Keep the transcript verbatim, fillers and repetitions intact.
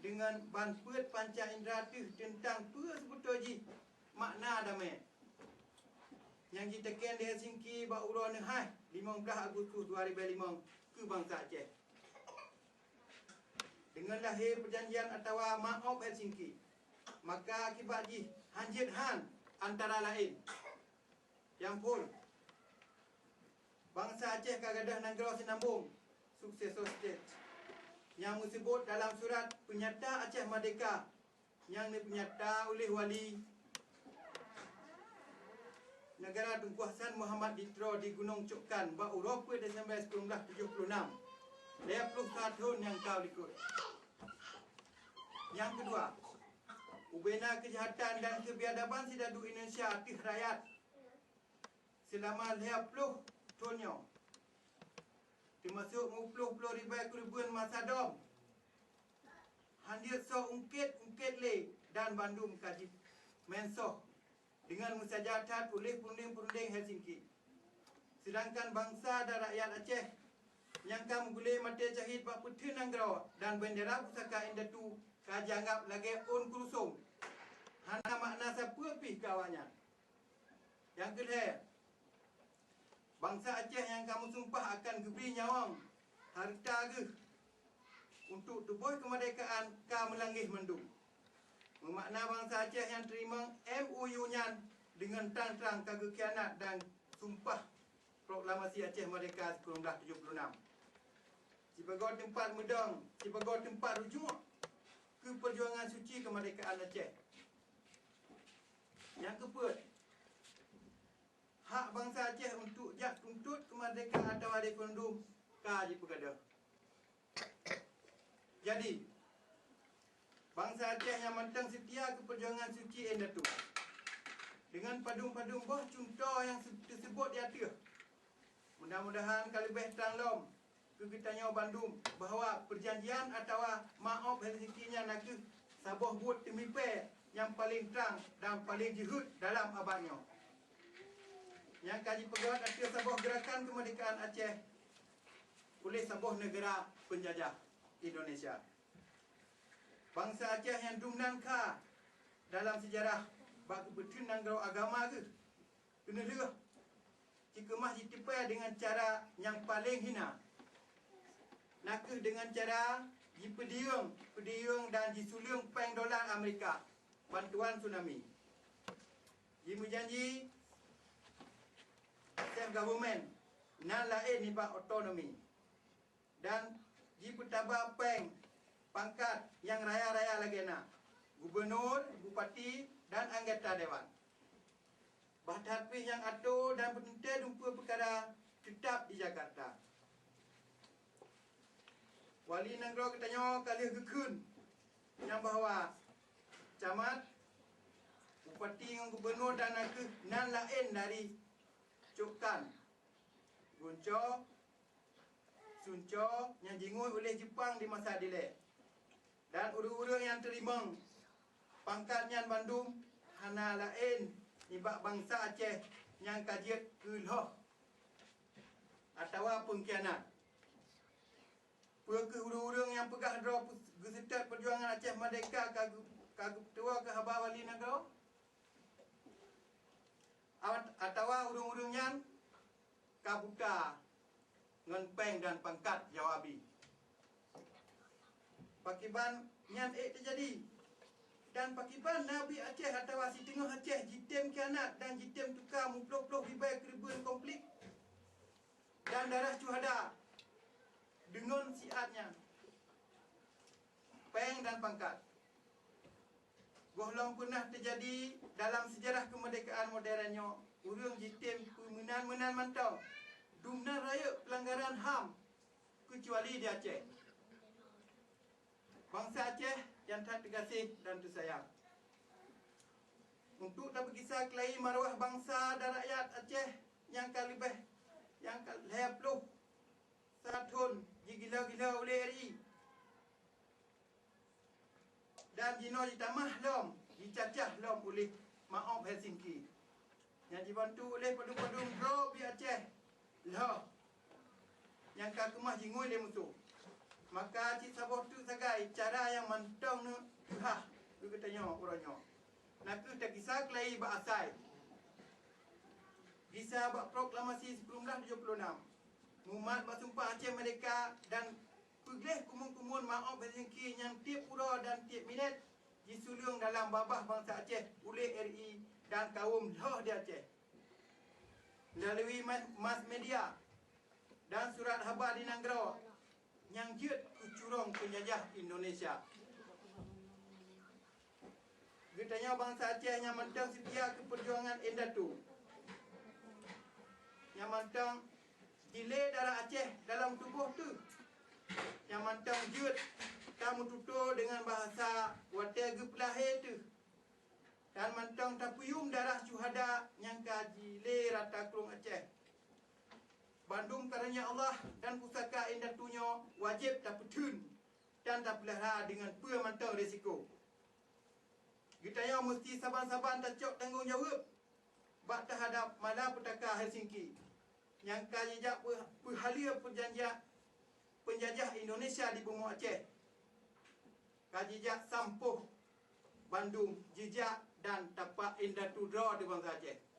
deungon ban peuet panca indra teuh teuntang peue seubeutôi jih makna damé nyang jiteuken di Helsinki bak uroe neuhai limong blaih Agustus dua ribèe limong keu bansa Aceh. Deungon lahé peujanjian atawa Maop Helsinki, maka akibat jih hanjeuet han antara laén, nyang phôn, bansa Aceh ka gadôh nanggroe sinambong, successor state, nyang meuseubut dalam surat peunyata Aceh Merdeka nyang neupeunyata uléh Wali Neugara Teungku Hasan Muhammad Ditro di Gunong Cokkan bak uroe peuet Desember sikureueng blaih tujoh puluh nam, lhèe ploh sa thôn nyang ka likot. Nyang keudua, ubena keujahatan dan keubiadaban sidadu Indonesia ateueh rakyat seulama lhèe ploh thôn nyoe, teumasok meuploh-ploh ribèe keureubeuen masa dom. Hanjeuet soe ungkét-ungkét lé dan bandum ka jimensoh deungon meusaja that uléh peureundeng-peureundeng Helsinki. Seudangkan bansa dan rakyat Aceh nyang ka meugulé maté syahid bak peutheun nanggroe dan bendera pusaka indatu ka jianggab lagèe ôn keurusong, hana makna sapeue pih keu awaknyan. Nyang keulhèe, bansa Aceh nyang ka meusumpah akan geubri nyawöng hareuta geuh untuk tuboh keumeurdekaan ka meulanggeh mandum. Meumakna bansa Aceh nyang teurimong M O U nyan deungon trang-trang ka geukhianat dan sumpah Proklamasi Aceh Merdeka sikureueng blaih tujoh puluh nam sibagoe teumpat meudong, sibagoe teumpat rujuk keu peujuangan suci keumeurdekaan Aceh. Nyang keupeuet, hak bansa Aceh untuk jak tuntot keumeurdekaan atawa referendum ka jipeugadôh. Jadi, bansa Aceh nyang mantong seutia keu peujuangan suci indatu. Deungon padum-padum boh cuntoh nyang se-, teuseubot di ateueh, mudah-mudahan ka leubeh trang lom keu geutanyoe bandum bahwa peujanjian atawa Maop Helsinki nyan nakeuh saboh buet teumipée nyang paleng trang dan paleng jeuhet dalam abad nyoe, nyang ka jipeugét ateueh saboh geurakan keumeurdekaan Aceh uléh saboh neugara peunjajah Indonesia. Bansa Aceh nyang dum nan kha dalam seujarah bak geupeutheun nanggroe agama geuh. Keuneulheueh, jikeumah jiteupée deungon cara nyang paleng hina, nakeuh deungon cara jipeudiyeueng, peudiyeueng dan jisuleueng péng dola Amerika bantuan tsunami. Jimeujanji self government nan laén nibak otonomi dan jipeutaba péng pangkat nyang raya-raya lagée na gubunur, bupati, dan anggota dewan. Bah that pih nyang ato dan peuteuntée dumpeue peukara teutap di Jakarta. Wali nanggroe geutanyoe ka lheueh geukheun nyang bahwa camat, bupati ngon gubunur dan nakeuh nan laén dari Cokkan, Gunco, Sunco nyang jingui uléh Jeupang di masa dilée. Dan ureuëng-ureuëng nyang teurimong pangkat nyan bandum hana laén nibak bansa Aceh nyang ka jeuet keu lhoh atawa peungkhianat. Peu kheueh ureuëng-ureuëng nyang peugah droe geuseutôt peujuangan Aceh Merdeka ka geu-, ka geupeutuwoe keu haba wali nanggroe? At-, atawa ureuëng-ureuëng nyan ka buta ngon péng dan pangkat jaweueb? Pakriban nyan ék teujadi? Dan pakriban na biet Aceh atawa siteungoh Aceh jitem khianat dan jitem tuka meuplôh-plôh ribée keureubeuen konflik dan darah syuhada deungon siat nyan? Péng dan pangkat. Gohlom peunah teujadi dalam seujarah keumeurdekaan modern nyoe, ureuëng jitem peumeunan-meunan mantong. Dumnan rayeuk peulanggaran HAM, keucuali di Aceh. Bansa Aceh nyang that teugaséh dan teusayang. Untuk tapeugisa keulayi marwah bansa dan rakyat Aceh nyang ka leubeh, nyang ka lhée ploh sa thon jigila-gila ulée RI. Dan jinoe jitamah lom, jicacah lom uléh Maop Helsinki, nyang jibantu uléh padum-padum droe biet Aceh lhoh nyang ka keumah jingui lé musoh. Maka cit saboh teuk sagai cara nyang mantong neuk teuhah keu geutanyoe uroe nyoe, nakeuh takisa keulayi bak asai. Gisa bak proklamasi sikureueng blaih tujoh puluh nam, mumat bak Sumpah Aceh Merdeka dan peugleh kumun-kumun Maob Helsinki nyang tieb uroe dan tieb minét jisuleueng dalam babah bansa Aceh uleh R I dan kawöm lhoh di Aceh. Meulalu ma-, mass media dan surat haba di nanggroe nyang jeuet keu curông peunjajah Indonesia. Geutanyoe bansa Aceh nyang mantong seutia keu peujuangan indatu. Nyang mantong jilé darah Aceh dalam tuboh teuh. Nyang mantong jeuet tameututoe deungon bahasa watée geupeulahé teuh. Dan mantong tapeuyuem darah syuhada nyang ka jilé rata krueng Aceh. Bandum karonya Allah dan pusaka indatu nyoe wajéb tapeutheun dan tapeulihara deungon peue mantong risiko. Geutanyoe musti saban-saban tacok tanggong jaweueb bak teuhadab malapetaka Helsinki nyang ka jijak peu-, peuhaleue peujanjian peunjajah Indonesia di bumoe Aceh. Ka jijak sampôh bandum jijak dan tapak indatu droe di bansa Aceh.